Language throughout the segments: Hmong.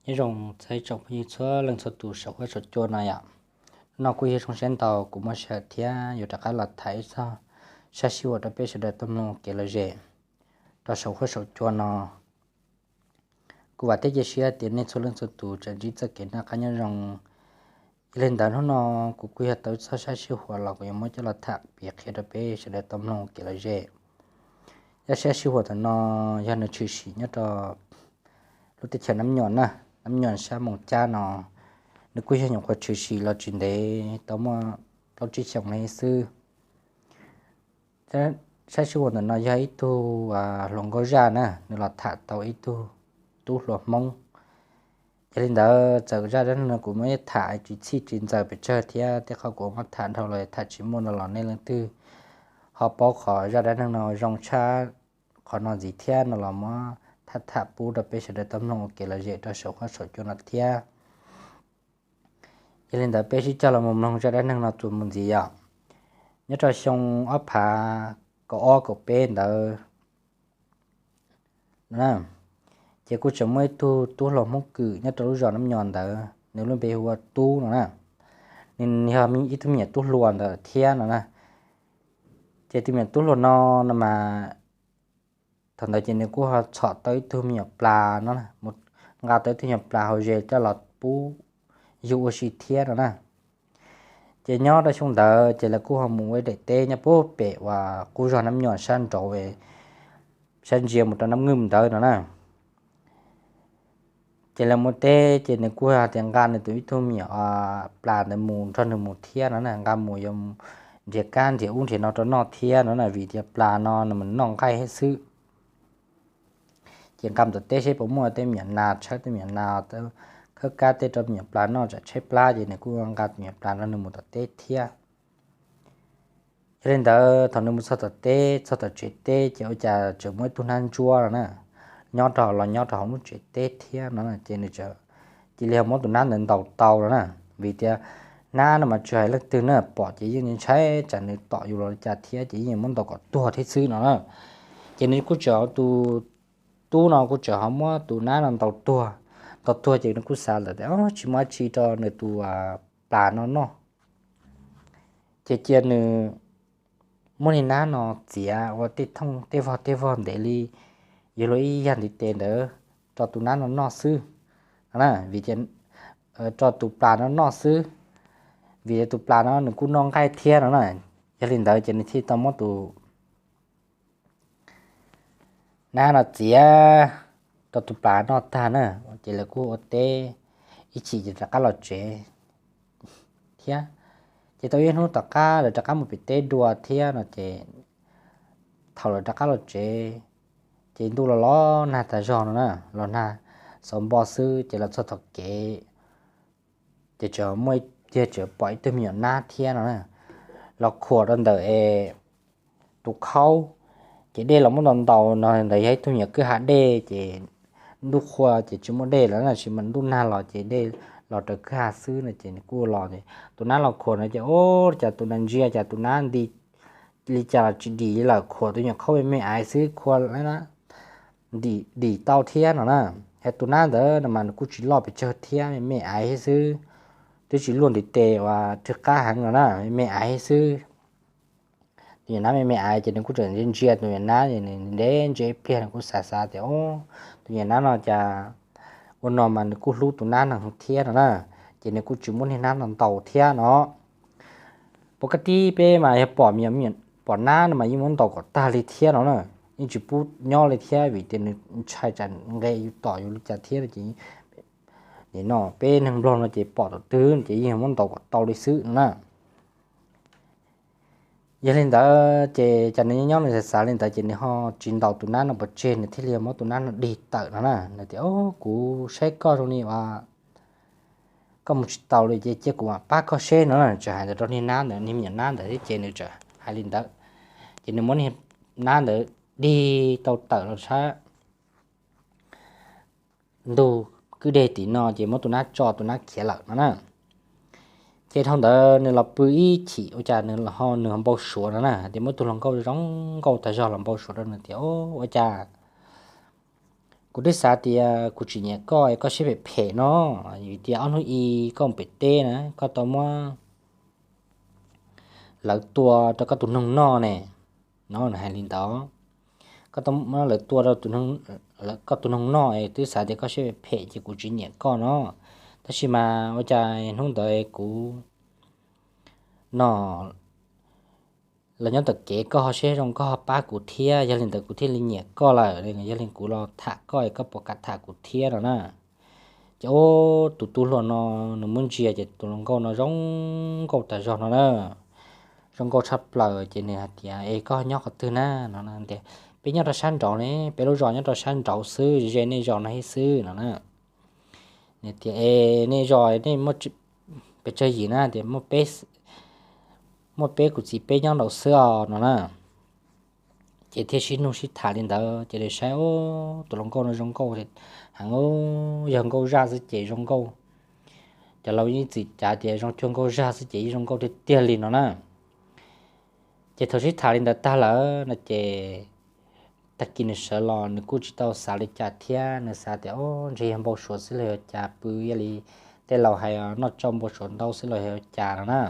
Nyob zoo txog ib tsoom phooj ywg txhua leej txhua tus saum huab saum cua no yom. Hnub no kuj yog zoo siab ntau kuv muaj sij hawm thiab yuav rov qab los tham ib txog sab sij huam rau peb sawv daws tau mloog ua kev lom zem rau saum huab saum cua no. Kuv vam thiab cia siab tias nej txhua leej txhua tus tseem ntsib txoj kev noj qab nyob zoo. Yog li ntawd hnub no kuv kuj yog tau ib txog sab sij huam los kuv yuav muab coj los tham piav qhia rau peb sawv daws tau mloog ua kev lom zem. Yog sab sij huam ntawm no yog nws tshwm sim nyob rau lub teb chaws Nab Nyuam na, Nab Nyuam sab Moos Cab no. Nws kuj yog nyuam qhuav tshwm sim los tsis ntev tau muaj plaub tsib xyoos li xwb. Sab sij huam ntawm no yog ib tug hluas nkauj zaj na, nws los tham tau ib tug tub hluas Hmoob. Yog li ntawd txawm zaj dab neeg no kuv muab tham tsis txhij tsis ntxaws pes tsawg thiab, tej qhov kuv muab tham dhau los tham tsis muaj no los nej leej twg ho paub qhov zaj dab neeg no zoo tshaj qhov no ntxiv thiab no los muab tham tham pub rau peb sawv daws tau mloog ua kev lom zem rau saum huab saum cua no thiab. Yog li ntawd peb sib cog los mus mloog zaj dab neeg no txuas mus ntxiv yom. Nyob rau xyoo ob phav kaum ob kaum peb ntawd, ces kuj tseem muaj ib tug tub hluas Hmoob Kwm nyob rau lub zos Nab Nyuam ntawd, nws lub npe hu ua Tub no na. Nws yog ib tug me nyuam tub hluas ntawd thiab no na. Ces tus me nyuam tub hluas no no mas thaum ntawd ces nws kuj ho txhom tau ib tug me nyuam plas no, mus nqa tau ib tug me nyuam plas hauv zes coj los pub yug ua si thiab no na. Ces nyob rau xyoo ntawd ces lawv kuj ho mus ua ib daim teb nyob puag pem uas qub zos Nab Nyuam sab nraud, sab ntsia mus rau Nab Ngwj ntawd no na. Ces lawv mus teb ces nws kuj hais tias nqa nws tus ib tug me nyuam plas ntawd mus nrog nws mus thiab no na, nqa mus yuav nrhiav kab nrhiav ub nrhiav no rau noj thiab no na, vim tias plas no nws mus noj nqaij thiab xwb. Ces nqa mus tom teb seb puas muaj tej me nyuam nas, tshawb tej me nyuam nas, khawb kab tej rau me nyuam plas noj tsam tshaib plab, ces nws kuj nqa me nyuam plas no nws mus tom teb thiab. Yog li ntawd thaum nws mus txog tom teb, txog tom tsev teb ces ua cas tseem muaj ib tug nab ntsuab no na, nyob rau los nyob rau hauv lub tsev teb thiab no, ces nws cia li ho muab tus nab ntawd ntaus tau no na. Vim tias nab no mas tsis hais leej twg na, pom ces yeej ntshai tsam nws tom yus los li cas thiab, ces yeej muab ntaus kom tuag thiab xwb no na. Ces nws kuj tseem, tus tub no kuj tseem ho muab tus nab no ntaus tuag. Ntaus tuag ces nws kuj xav lawm tias tsis muaj dab tsi rau nws tus plas no noj, ces cia nws muab niag nab no txiav ua tej thooj tej vog tej vog ntev li yuav luag ib yag ntiv tes ntawd rau tus nab no noj xwb, vim rau tus plas no noj xwb, vim tus plas no nws kuj noj nqaij thiab no na. Yog li ntawd ces nws thiaj tau muab tus nab no txiav rau tus plas noj tag na, ces lawv kuj ua teb ib chim ces rov qab los tsev thiab. Ces tau ib hnub tom qab lawv rov qab mus pem teb dua thiab no ces thaum lawv rov qab los tsev, ces ntuj los los nag tas zog no na, los nag xauv npo xwb, ces los txog tom kev ces tseem muaj, tseem pom ib tug me nyuam nab thiab no na, los khuam rau ntawm es tus khaub, ces dej los muab ntaus ntaus no, ntawd yog ib tug me nyuam kwj ha dej, ces ntuj qhua ces tsis muaj dej lawm tab sis mas ntuj nag los ces dej los raws kwj ha xwb no, ces nws kuj los, tus nab los khuam no ces ua cas tus nab ntsia cas tus nab nti li cas los tsis dim li lawm, khuam tus nyuam khaub me me aiv xwb, khuam dim tau thiab no na. Hos tus nab ntawd no mas nws kuj tsis loj pes tsawg thiab, me me aiv thiab xwb, twb tsis luaj ntiv tes uas rwg qab heev no na, me me aiv thiab xwb. Tus nyuam nab me me aiv ces nws kuj tseem ntsia tus nyuam nab, nws ntev ntsia ib pliag nws kuj xav xav tias, o, tus nyuam nab no cas ua no mas nws kuj hlub tus nab no thiab no na, ces nws kuj tsis muab niag nab no ntaus thiab no. Pov ka tib peb mas yog pom, pom nab no mas yeej muab ntaus kom tag li thiab no na, yeej tsis pub nyob li thiab vim tias nws ntshai tsam nqe yus tom yus li cas thiab no ces, no peb neeg nplog no ces pom tus twg ces yeej muab ntaus kom tau li xwb no na. Yog li ntawd ces cas nws nyob nyob nws xav xav li ntawd ces nws ho tsis ntaus tus nab no pov tseg, nws thiaj li muab tus nab no dig tawm no na. Nws tias, o, kuv saib koj zoo li uas koj mus tsis taus li ces cia kuv mam pab koj seb no na. Tseem hais ntawd rau niag nab ntawd, niag me nyuam nab ntawd thiab ces nws tseem hais li ntawd, ces nws muab niag nab ntawd dig tau tawm los sab ntug kwj deg tim no ces muab tus nab tso, tus nab khiav lawm no na. Ces dhau ntawd nws los pw ib chim ua cas nws ho, nws ho npau suav no na, tias muaj tus hluas nkauj zoo nkauj tag zog los npau suav rau nws tias, o, ua cas Kuv twb xav tias kuv tsis nyiam koj es koj siab phem phem no, vim tias ob hnub i koj mus pem teb na, koj tau muab lawv tua rau koj tus noog noj ne. No nws hais li ntawd, koj tau muab lawv tua rau koj tus noog noj es twb xav tias koj siab phem phem ces kuv tsis nyiam koj no. Tab sis mas ua cas hnub ntawd kuv no los nyob tom kev koj ho siab zoo koj ho pab kuv thiab, yog li ntawd kuv thiaj li nyiam koj lawm, yog li kuv los tham koj es koj puas kam tham kuv thiab no na. Ces ub, tus tub hluas no nws muab ntsia ces tus hluas nkauj no zoo nkauj tas zog no na, zoo nkauj tshaj plaws ces nws hais tias, Es koj nyob qhov twg na? No tias, Peb nyob rau sab nraud ne, peb lub zos nyob rau sab nraud xwb, ze nej zos no thiab xwb no na. Nws tias, Es nej zos nej pes tsawg yim na? Tias, Muaj peb kuv txiv peb nyob nraud xwb os no na. Ces thiaj sib nug sib tham li ntawd ces nws saib, Ub, tus hluas nkauj no zoo nkauj heev, yog nkauj zaj xwb ces zoo nkauj. Cov laus yeej txwm cav tias zoo cuag nkauj zaj xwb ces yeej zoo nkauj tiag tiag li no na. Ces thaum sib tham li ntawd tag lawm no ces tag kis nws sawv los nws kuj tsis tau xav li cas thiab, nws xav tias, Ub, ntshe yog npau suav xwb los yog cas, pw ib yam li tej laus hais, Noj tsau npau suav ntau xwb los yog cas no na.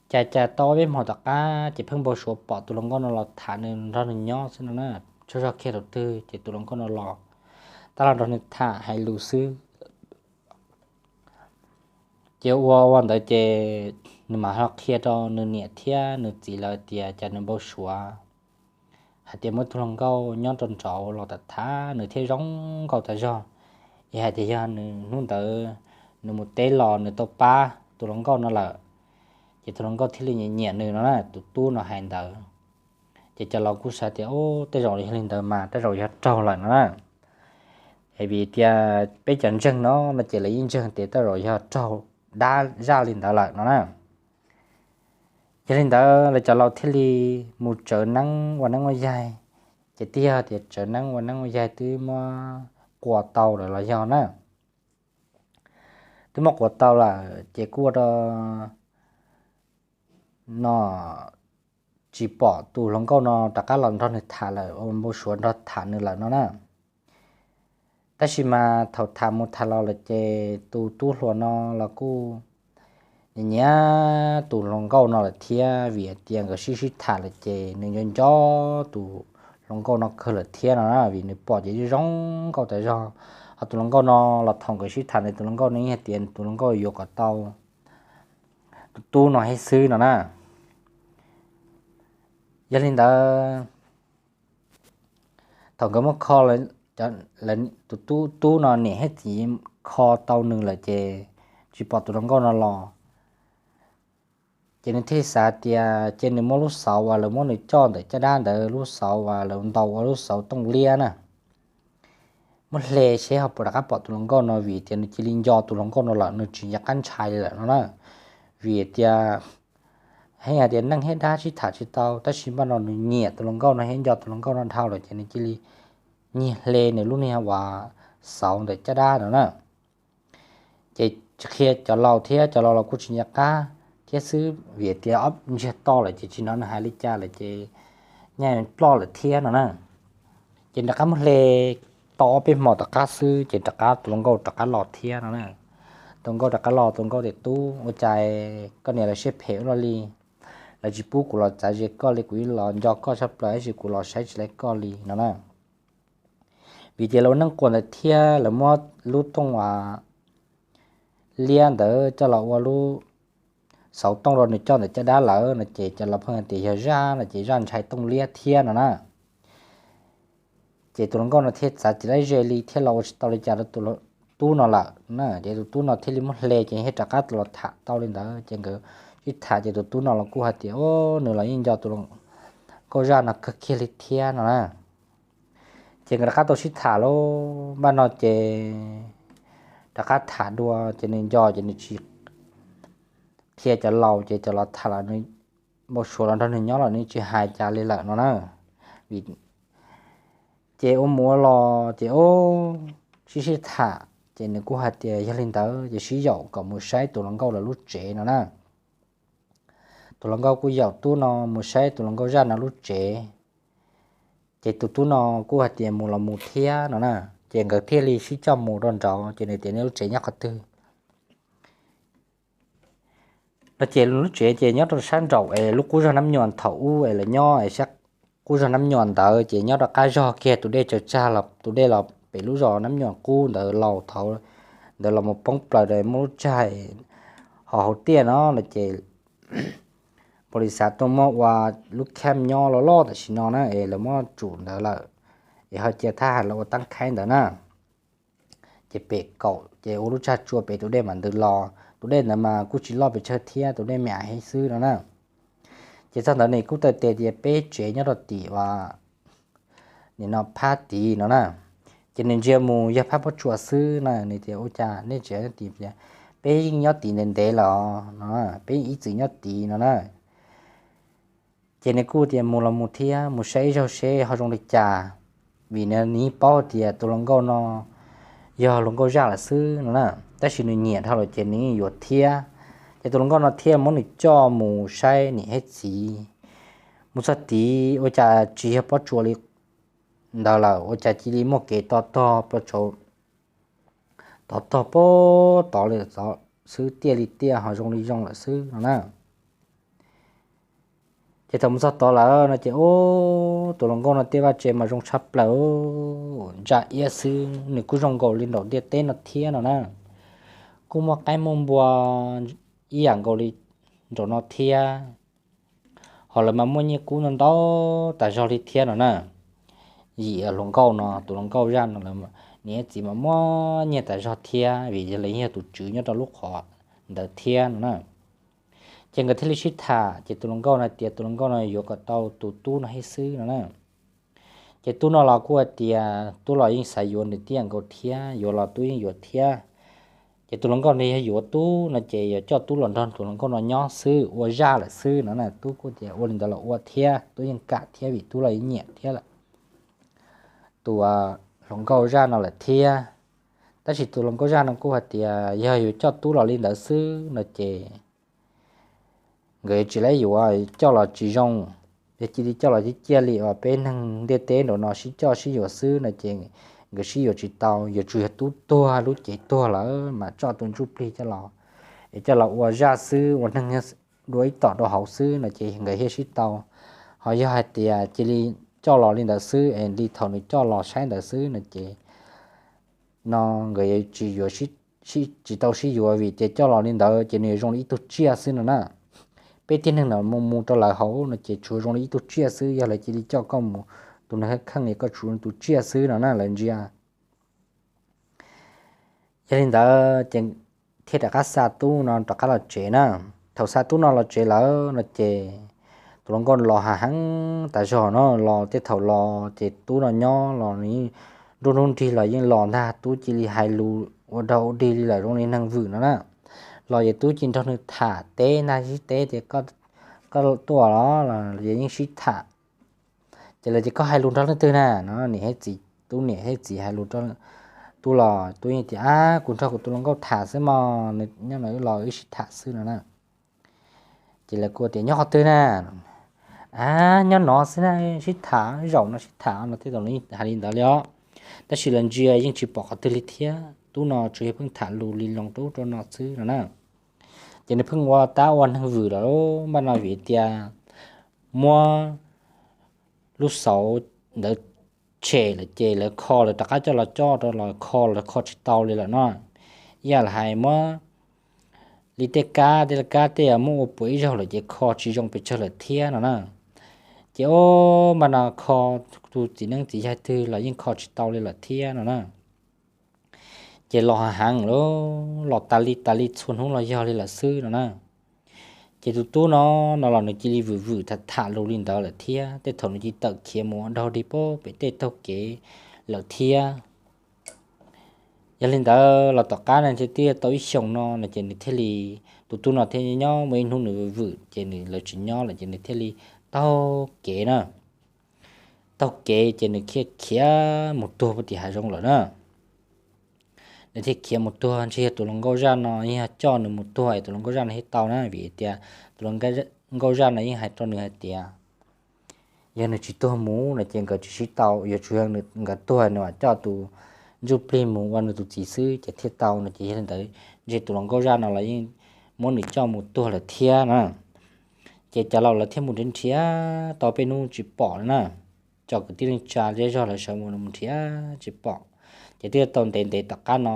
Cas cas tau ob peb hmo tom qab ces pheej npau suav pom tus hluas nkauj no los tham nws nrog nws nyob xwb no na. Tsaug zog kiag thaum twg ces tus hluas nkauj no los tab los nrog nws tham hais lus xwb. Ces ua ua ntawd ces nws mam ho qhia rau nws niam thiab nws txiv lawv tias cas nws npau suav hais tias muaj tus hluas nkauj nyob rau nraud los tham tham nws thiab zoo nkauj tas zog. Es hais tias yog nws hnub ntawd nws mus teb los nws tau pab tus hluas nkauj no lawm, ces tus hluas nkauj thiaj li nyiam nyiam nws no na, tus tub no hais ntawd. Ces cov laus kuj xav tias, Ub, tej zaum yog li ntawd mas tej zaum yog raug lawm no na. Es vim tias peb cov ntseeg no no ces lawv yeej ntseeg tias tej zaum yog raug dab zaj li ntawd lawm no na. Yog li ntawd lawv cov laus thiaj li mus tsawv neeb ua neeb ua yaig. Ces twb yog tias tsawv neeb ua neeb ua yaig twb muab quas tau lawm los yog na. Twb muab quas tau lawm ces kuj ua rau no tsis pom tus hluas nkauj no rov qab los nrog nws tham lawm, ua npau suav nrog tham nws lawm no na. Tab sis mas thaum tham mus tham los lawm ces tus tub hluas no los kuj nyiam nyiam tus hluas nkauj no lawm thiab, vim tias nkawd sib sib tham lawm ces nws nco nco tus hluas nkauj no kawg lawm thiab no na, vim nws pom ces zoo nkauj tas zog. Ho tus hluas nkauj no los thaum nkawd sib tham ntawd tus hluas nkauj no yeej hais tias tus hluas nkauj yuav kom tau tus tub no thiab xwb no na. Yog li ntawd thaum nkawd muab kho, tus tub no niam thiab txiv kho tau nws lawm ces tsis pom tus hluas nkauj no los, ces nws thiaj xav tias ces nws muab lub xauv uas lawv muab nws coj ntawm caj dab ntawd, lub xauv uas lawv ntaus ua lub xauv tooj liab na, muab hle seb ho puas rov qab pom tus hluas nkauj no, vim tias nws cia li nco tus hluas nkauj no lawm, nws tsis nco qab ntshai li lawm no na. Vim tias heev hais tias neeg thiab dab sib tham tsis tau, tab sis npaj no nws nyiam tus hluas nkauj no thiab nco tus hluas nkauj no dhau lawm ces nws cia li nyiag hle nws lub niag uas xauv ntawm caj dab no na. Ces qhia cov laus thiab cov laus los kuj tsis nco qab thiab xwb, vim tias ob ntsiag to lawm ces tsis hnov nws hais li cas lawm ces nyaj ploj lawm thiab no na. Ces rov qab muab hle tau ob peb hmo tom qab xwb ces rov qab tus hluas nkauj rov qab los thiab no na. Tus hluas nkauj rov qab los, tus hluas nkauj tias, Tub, ua cas koj niam lawv siab phem ua luaj li, lawv tsis pub kuv los txav ze koj li, kuv ib los nco koj tshaj plaws tab sis kuv los saib tsis tau koj li no na. Vim tias lawv ua neeb quas ntawd thiab lawv muab lub tooj uas liab ntawd coj los ua lub xauv tooj rau nws coj ntawm caj dab lawm no ces cov laus pheej hais tias yog zaj no ces zaj ntshai tooj liab thiab no na. Ces tus hluas nkauj no thiaj txav tsis tau ze li thiab los ua tsis tau li cas rau tus tub no lawm na, ces tus tub no thiaj li muab hle ces thiaj rov qab los tham tau li ntawd ces nkawd sib tham ces tus tub no los kuj hais tias, Ub, nws los yeej nco tus hluas nkauj zaj no kawg kiag li thiab no na. Ces nkawd rov qab tau sib tham lub npaj no ces rov qab tham dua ces nws nco ces nws tsis qhia cov laus ces cov laus tham los nws npau suav los nrog nws nyob los nws tsis hais cas li lawm no na. Vim ces ua mus ua los ces ub, sib sib tham ces nws kuj hais tias yog li ntawd ces sib yaum kom mus saib tus hluas nkauj lawv lub tsev no na. Tus hluas nkauj kuj yaum tub no mus saib tus hluas nkauj zaj no lub tsev. Ces tus tub no kuj hais tias mus los mus thiab no na, ces nkawd thiaj li sib coj mus rau nraud, ces nws tias nej lub tsev nyob qhov twg no, ces lub tsev ces nyob rau sab nraum es lub qub zog Nab Nyuam thaum ub es lawv nyob es sab qub zog Nab Nyuam ntawd ces nyob rau qab zog kiag tus dej tsaws tsag los tus dej los pem lub zos Nab Nyuam qub ntawd laus thaud ntawd los mus poob plaws muaj lub tsag ho hauv tiaj no no ces npaum li xav tuaj muab ua lub camp nyob loj loj tam sim no na es lawv muab tsum ntawd lawm, es ho cia thab ham los ua tab khaib ntawd na. Ces pem kaum ces ua lub tsag tsua pem tus dej mam ntws los, tus dej ntawd mas kuj tsis loj pes tsawg thiab, tus dej me av heev xwb no na. Ces txog ntawd nws kuj taw tes tias peb tsev nyob rau tim uas nim no phab tid no na. Ces nws ntsia mus yog phab pob tsuas xwb na, nws tias ua cas nej tsev nyob tid, peb yeej nyob tid ntev ntev lawm no, peb yeej ib txwm nyob tid no na. Ces nws kuj tias mus los mus thiab, mus saib ib zaug seb ho zoo li cas, vim nws yeej paub tias tus hluas nkauj no yog hluas nkauj zaj lawm xwb no na, tab sis nws nyiam dhau lawm ces nws yeej yuav thiab. Ces tus hluas nkauj no thiaj muab nws coj mus saib niam thiab txiv. Mus txog tid ua cas tsis yog pob tsuas li ntawd lawm, ua cas cia li muaj kev to tog pes tsawg, to tog pes tod li xwb, tiaj li tiaj ho zoo li zoo lawm xwb no na. Ces thaum mus txog tod lawm no ces ub, tus hluas nkauj no tej vaj tsev mas zoo tshaj plaws, ntsa iab xwb, nws kuj zoo nkaus li nraum ntiaj teb no thiab no na. Kuj muaj qaib muaj npua ib yam nkaus li nraum no thiab, ho lawv mas muaj nyiaj kub ntau ntau tas zog li thiab no na. Yim hluas nkauj no, tus hluas nkauj zaj no, niam txiv mas muaj nyiaj tas zog thiab vim lawv yeej yog tus tswv nyob rau lub qhov ntawd thiab no na. Ces nkawd thiaj li sib tham, ces tus hluas nkauj no tias tus hluas nkauj no yuav kom tau tus tub no thiab xwb no na. Ces tub no los kuj hais tias tub los yeej xav yuav nws tib yam nkaus thiab, yuav los tub yeej yuav thiab. Ces tus hluas nkauj no yog yuav tub no ces yuav coj tub los nrog tus hluas nkauj no nyob xwb, ua zaj lawm xwb no na. Tub kuj tias ua li ntawd los ua thiab, tub yeej kam thiab vim tub los yeej nyiam thiab lawm tus hluas nkauj zaj no lawm thiab. Tab sis tus hluas nkauj zaj no kuj hais tias yog yuav coj tub los li ntawd xwb no ces nkawd yuav tsis laib yuav, coj los tsis zoo, yog cia li coj los ciaj ciaj li uas peb neeg ntiaj teb nraum no sib coj sib yuav xwb no ces nkawd sib yuav tsis tau, yuav tsum yog tub tuag lub cev tuag lawm mas tso tus ntsuj plig coj los, es coj los ua zaj xwb, ua neeg dua ib tom rau hauv xwb no ces nkawd thiaj sib tau. Ho yog hais tias cia li coj los li ntawd xwb es li thaum nws coj los saib ntawd xwb no ces no nkawd yuav tsis yuav, tsis tau sib yuav vim tias coj los li ntawd ces nws yuav zoo li ib tug tsiaj xwb no na. Peb tib neeg no mus mus rau lawv hauv no ces tsuas zoo li ib tug tsiaj xwb, yog lawv cia li coj koj mus, tus neeg kheej koj tsuas tus tsiaj xwb no na lawv ntsia. Yog li ntawd ces thiaj rov qab xa tub no rov qab los tsev na. Thaum xa tub no los tsev lawm no ces tus hluas nkauj los hav heev tas zog no, los tej thaum los ces tub no nyob los nruab hnub nrig los yeej los ntag, tub cia li hais lus ua dog ua dig li lawm zoo li neeg vwm no na. Los ces tub cia li nrog nws tham teb nag zib teb tias koj tuaj los los yeej sib tham. Ces lawv tias koj hais lus nrog leej twg na no, niam thiab txiv, tub niam thiab txiv hais lus rau tub los tub yeej tias ab kuv nrog kuv tus hluas nkauj tham xwb mog, nws nyob no los wb sib tham xwb no na. Ces lawv kuj tias nyob qhov twg na, ab nyob no xwb na, sib tham zaum no sib tham no, tej zaum hais li ntawd li os. Tab sis lawv ntsia yeej tsis pom qhov twg li thiab, tub no tsuas yog pheej tham lus li loo rau ub rau no xwb no na. Ces nws pheej ua tab ua neeg vwm lawm, npaj no vim tias muab lub xauv ntawd tshem lawm ces lawv kho, lawv rov qab coj los coj rau los kho, lawv kho tsis tau li lawm no. Ib yam li hais muab li tej kab, tej kab tej muab ua puas ib zaug lawm ces kho tsis zoo pes tsawg lawm thiab no na. Ces ub, npaj no kho, tus txiv neeb txiv yaig twg los yeej kho tsis tau li lawm thiab no na. Ces los heev lawm, los tas li tas li txhua hnub los yog li lawm xwb no na. Ces tus tub no, no los nws cia li vwm vwm tham tham lus li ntawd lawm thiab, tej thaum nws cia li tawm khiav mus ua dog dig pem tej taug kev lawm thiab. Yog li ntawd los tom qab no twb tau ib xyoos no no ces nws thiaj li, tus tub no thiaj nyob muaj ib hnub nws vwm vwm ces nws, lawv tsis nyob lawm ces nws thiaj li taug kev na. Taug kev ces nws thiaj khiav mus tuag puag tim hav zoov lawm na. Nws thiaj khiav mus tuag, ntshe yog tus hluas nkauj zaj no yeej yog coj nws mus tuag es tus hluas nkauj zaj no thiaj tau na, vim tias tus hluas nkauj zaj no yeej hais rau nws hais tias yog nws tsis tuag mus no ces nkawd tsis sib tau, yuav tsum yog nkawd tuag nws mam coj tus ntsuj plig mus ua nws tus txiv xwb ces thiaj tau no ces yog li ntawd ntshe tus hluas nkauj zaj no los yeej muab nws coj mus tuag lawm thiab na. Ces cov laus lawv thiaj mus nrhiav nrhiav tau peb hnub tsis pom na. Cov kwv tij neej tsa zej zog lawv sawv mus mus nrhiav tsis pom. Ces twb tau ntev ntev tom qab no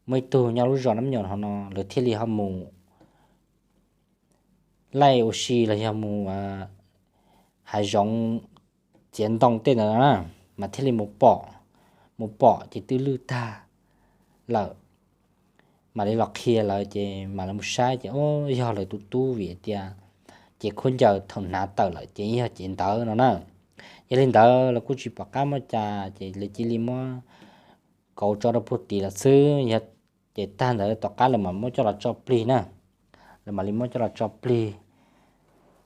muaj ib tug nyob lub zos Nab Nyoos hauv no lawv thiaj li ho mus laij ua si los yog mus hav zoov txiav ntoo tej ntawd na, mas thiaj li mus pom, mus pom ces twb lwj tag lawm. Mam li los qhia lawv ces mam li mus saib ces o, yog lawv tus tub vim tias ces khaub ncaws thaum hnav tawm lawm ces yog ces ntawd no na. Yog li ntawd los kuj tsis pom qab muab cas ces lawv cia li muab kauv tso rau puag tid lawm xwb. Yog ces tag ntawd tom qab lawv mam muab coj los tso plig na, lawv mam li muab coj los tso plig.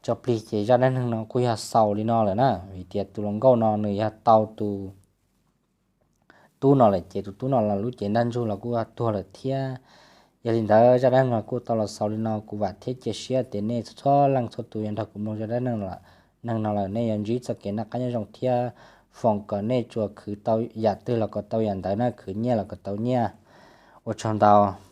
Tso plig ces zaj dab neeg no kuj yog xaus li no lawm na, vim tias tus hluas nkauj no nws yog tau tus tub no lawm ces tus tub no los lub cev ntaj ntsug los kuj tuag lawm thiab. Yog li ntawd zaj dab neeg no kuj tau los xaus li no, kuv vam thiab cia siab tias nej txhua leej txhua tus yog nrog kuv mloog zaj dab neeg no lawm nej yuav ntsib txoj kev noj qab nyob zoo thiab foom kom nej tsuas khwv tau yam twg los kom tau yam ntawd na, khwv nyiaj los kom tau nyiaj. Ua tsaug ntau.